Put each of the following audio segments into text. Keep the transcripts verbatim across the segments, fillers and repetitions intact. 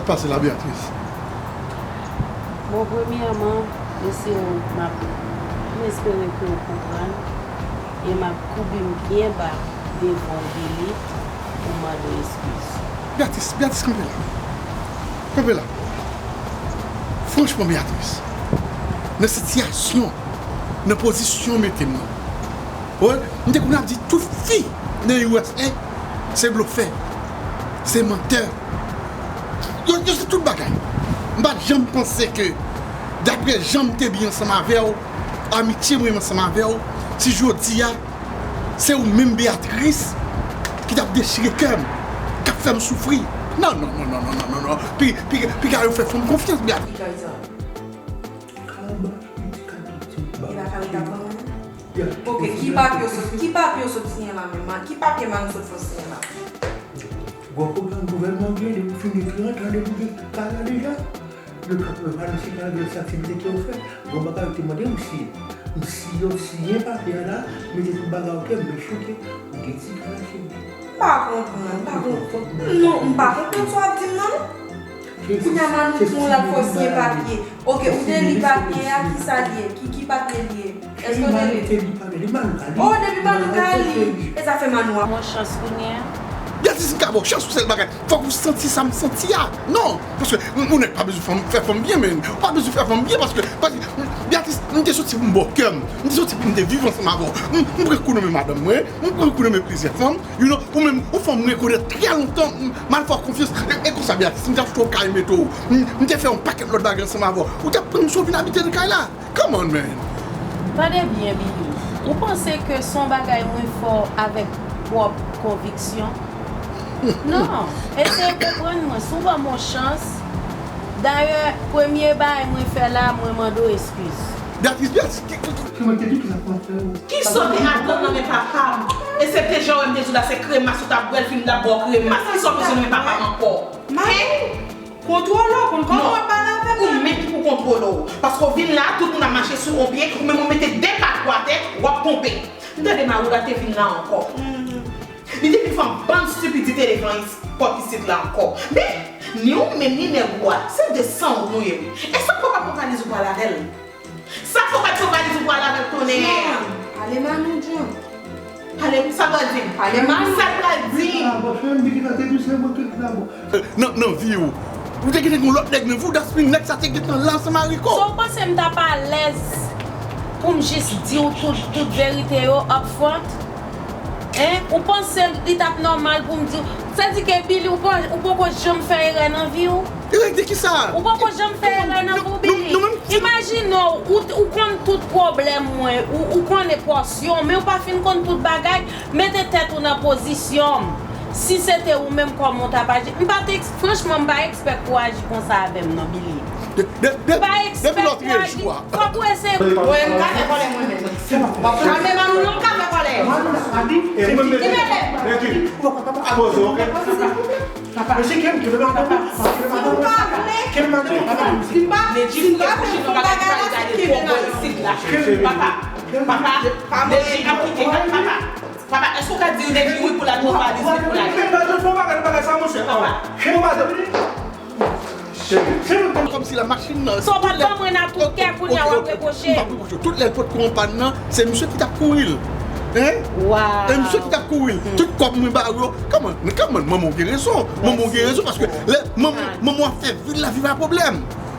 Pase la, Beatrice. Bon, premyèman, mesye yo, m ap, m espere ke w konprann e m ap koube m byen ba devan w, Billy, pou mande w eskiz. Beatrice, Beatrice, kanpe la. Kanpe la. Franchman, Beatrice, nan sitiyasyon, nan pozisyon w mete m nan, wi, m te konn ap di tout fi nan U S A se blofè, se mantè. Yo, yo se tout bagay. M pa t janm panse ke, daprè jan m te byen ansanm avè w, amitye mwen ansanm avè w, si jodi a, se ou menm, Beatrice, ki t ap dechire kè m, k ap fè m soufri. Non, non, non. Pi, pi, piga yo fè fanm konfyans, Beatrice. Ki kay sa? Kay anba, ti kay, ti kay. E la kay ou t ap vann? Ok, ki papye w sot, ki papye w sot siyen la menm? Ki papye Manou sot fè w siyen la? Gwo pwogram gouvènman gen, depi w fin ekri antre, depi w gen kay la deja. Yo ka pran Manou si kay la, sa ti mete kè w fè. Bon, bagay yo te mande m siyen. M siyen, siyen papye a la, mete tout bagay ok, m chante, ou gen ti kay la cheri. M pa konprann, m pa konprann. Non, m pa konprann sa w ap di m nan, non. Kounye a Manou di w l ap fè w siyen papye. Ok, ou te li papye a, ki sa l ye? Ki, ki papye l ye? Èske w te li? Li Manou ka li. Oh, depi Manou ka li. E sa fè Manou a. Mwen chans kounye a. Beatrice, m ka ba w chans pou sèl bagay. Fòk ou santi sa m santi a. Non, paske m, ou nèg pa bezwen fè m, fè fanm byen, men ou pa bezwen fè fanm byen, paske, paske, Beatrice, m te soti pou m ba w kè m. M te soti pou m te viv ansanm avè w. M, m pran kou nan men madanm mwen, m pran kou nan men plizyè fanm. You know, ou menm, ou fè m rekonèt trè lontan, m, m al fè w konfyans. E, e konsa, Beatrice, m t ap fè w kay mete w. M, m te fè yon pakèt lòt bagay ansanm avè w. Ou t ap pran m si w vin abite nan kay la. Come on, man. Tande byen, Billy. Ou panse ke se yon bagay mwen fè w avèk pwòp konviksyon? Non. Eseye konprann mwen. Si w ban m yon chans, dayè, premye bagay mwen fè la, mwen mande w eskiz. Beatrice, Beatrice, ki, ki, ki, ki mwen te di ki sa pou fè w. Ki sa w te atann nan men papa m? E se te jan w wè m te di w la, se kremas ou t ap bwè l, fin m t ap ba w kremas. Ki sa w bezwen nan men papa m ankò? Hein? Kontwole w, konn kòman w ap pale avè m. Ou menm ki pou kontwole w. Paske w vin la, tout moun ap mache sou yon pye, ou menm ou mete de pa kou atè, w ap ponpe. M tande Marouda te vin la ankò. Li te vin fè yon bann stipidite devan is-, pòt isit la ankò. Men, ni ou menm, ni nèg ou a, se de san nou ye, wi. Èske w pa pran valiz ou pral avè l? Sa fò pa t fè valiz ou pral avèk tonnè. John, pale Manou, John. Pale, sa pral di m? Pale Manou. Sa pral di m? Nan, nan vi w, ou te gentan gen yon lòt nèg nan vi w, dasmin nèg sa te gentan la ansanm a Rico. So w panse m t ap alèz pou m jis di w tout, tout verite yo up front? Hein? Ou panse li t ap nòmal pou m di w? Sa di ke Billy, ou pa, ou poko janm fè erè nan vi w? Erè de kisa? Ou poko janm fè erè nan vi w, Billy. Imajine w, ou, ou konn tout pwoblèm mwen, ou, ou konnen pòsyon, men ou pa fin konn tout bagay. Mete tèt ou nan pozisyon m. Si se te ou menm, kòman w t ap aji? M pa t eks-, franchman, m pa ekspèk pou w aji konsa avè m non, Billy. M pa ekspèk pou w aji. Fòk ou eseye. Mwen, m ka fè kòlè mwen menm. Papa, m ka fè kòlè. Ki mele? Poze, ok? Papa. Papa. Papa. Si m pa vle, si m pa vle, si m pa vle fè bagay la, se kenbe nan men w. Papa. Papa. Papa. Papa. Papa, èske w ka di yon nèg wi pou l al pran valiz li pou l ale? Papa. Kòmsi la machin nan. So w pa t ban mwen nan tout kè, kounye a w ap repwoche. M p ap repwoche w. Tout lè l pot kou an pàn nan, se misye ki t ap kouri l. Hein? Waw. E misye ki t ap kouri l. Tout kòb mwen ba yo. Kòman, kòman manman w gen rezon? Manman w gen rezon paske lè manman, manman w ap fè vi l la viv a pwoblèm.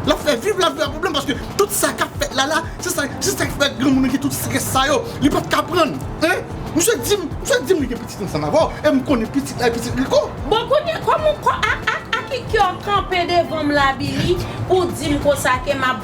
L ap fè viv la viv a pwoblèm paske tout sa k ap fèt la la, se sa, se sa k fè granmoun nan gen tout estrès sa yo. Li pa t ka pran. Hein? Misye di m, misye di m li gen pitit ansanm avè w, e m konnen pitit la e pitit Rico. Bon, kounye, kòman, kò-, a, a, a ki kè w kanpe devan m la, Billy, pou w di m konsa ke m ap